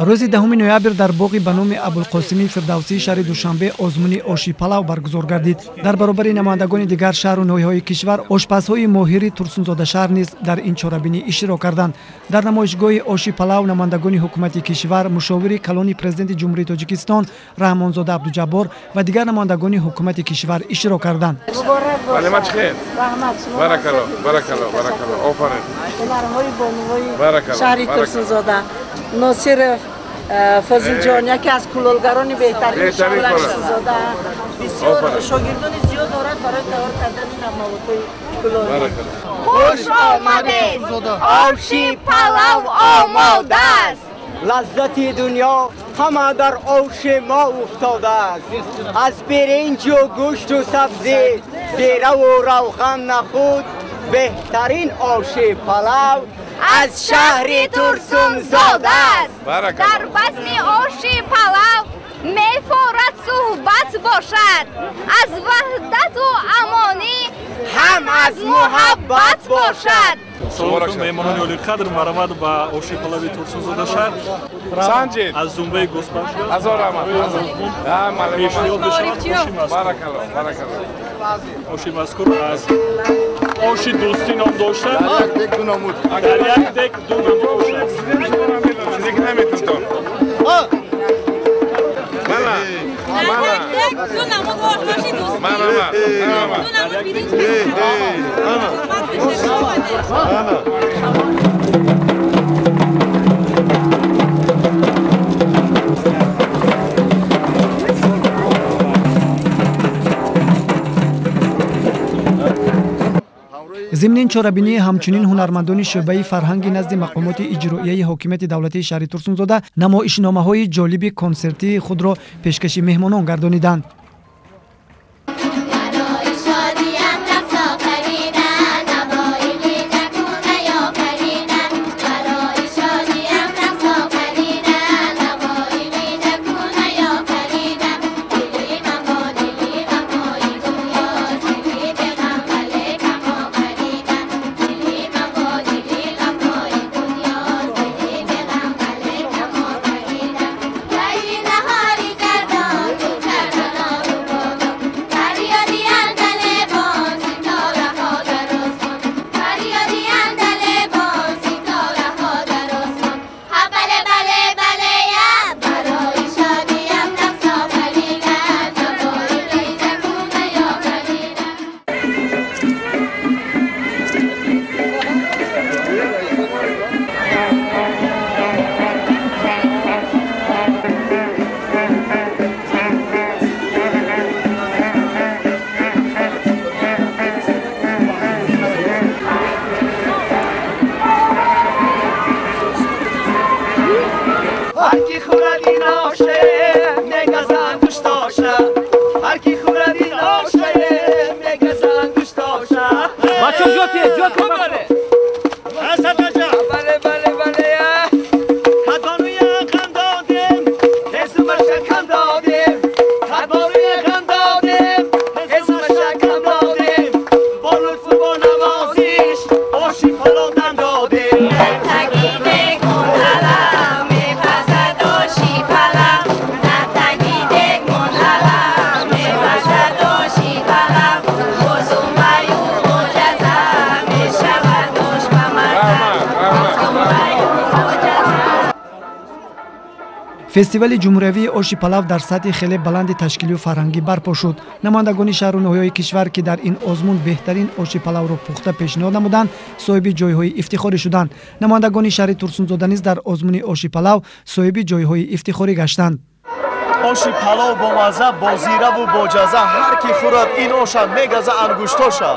Рӯзи 10 ноябр дар боғи ба номи Абулқосими Фирдавсии шаҳри Душанбе озмуни оши палав баргузор гардид. Дар баробари намояндагони дигар шаҳру ноҳияҳои кишвар ошпазҳои моҳири Турсунзода шаҳр низ дар ин чорабинӣ иштирок карданд. Дар намоишгоҳи оши палав намояндагони ҳукумати кишвар, мушовири калони президенти Ҷумҳурии Тоҷикистон Раҳмонзода Абдуҷаббор ва дигар намояндагони ҳукумати кишвар иштирок карданд. Носиров Фозилҷон яке аз кулолгарони беҳтарини шаҳри Турсунзода, бисёр шогирдони зиёд дорад барои тайёр кардани намоватҳои кулолӣ. Хуш омадед! Оши палав омода аст! Лаззати дунё ҳама дар оши мо уфтодааст. Аз биринҷу гӯшту сабзӣ, зираву равған нахӯд, беҳтарин оши палав аз шаҳри Турсунзода аст. Дар базми оши палав мефорад суҳбат бошад, аз ваҳдату амонӣ ҳам аз муҳаббат бошад. Салом алайкум, меҳмонони олиқадр, марҳамат ба оши палави Турсунзода шаҳр. Аз зумбаи гӯсфанд пешниҳод мешавад оши мазкур аз оши дӯстӣ ном дошта, дар як дек ду намуд ош аст. Зимни ин чорабинӣ ҳамчунин ҳунармандони шӯъбаи фарҳанги назди мақомоти иҷроияи ҳокимияти давлатии шаҳри Турсунзода намоишномаҳои ҷолиби консертии худро пешкаши меҳмонон гардониданд. Фестивали ҷумҳуриявии оши палав дар сатҳи хеле баланди ташкилию фарҳангӣ барпо шуд. Намояндагони шаҳру ноҳияҳои кишвар, ки дар ин озмун беҳтарин оши палавро пухта пешниҳод намуданд, соҳиби ҷойҳои ифтихорӣ шуданд. Намояндагони шаҳри Турсунзода низ дар озмуни оши палав соҳиби ҷойҳои ифтихорӣ гаштанд. Оши палав бо мазза, бо зираву бо ҷаза, ҳар ки хӯрад ин оша мегаза ангуштоша.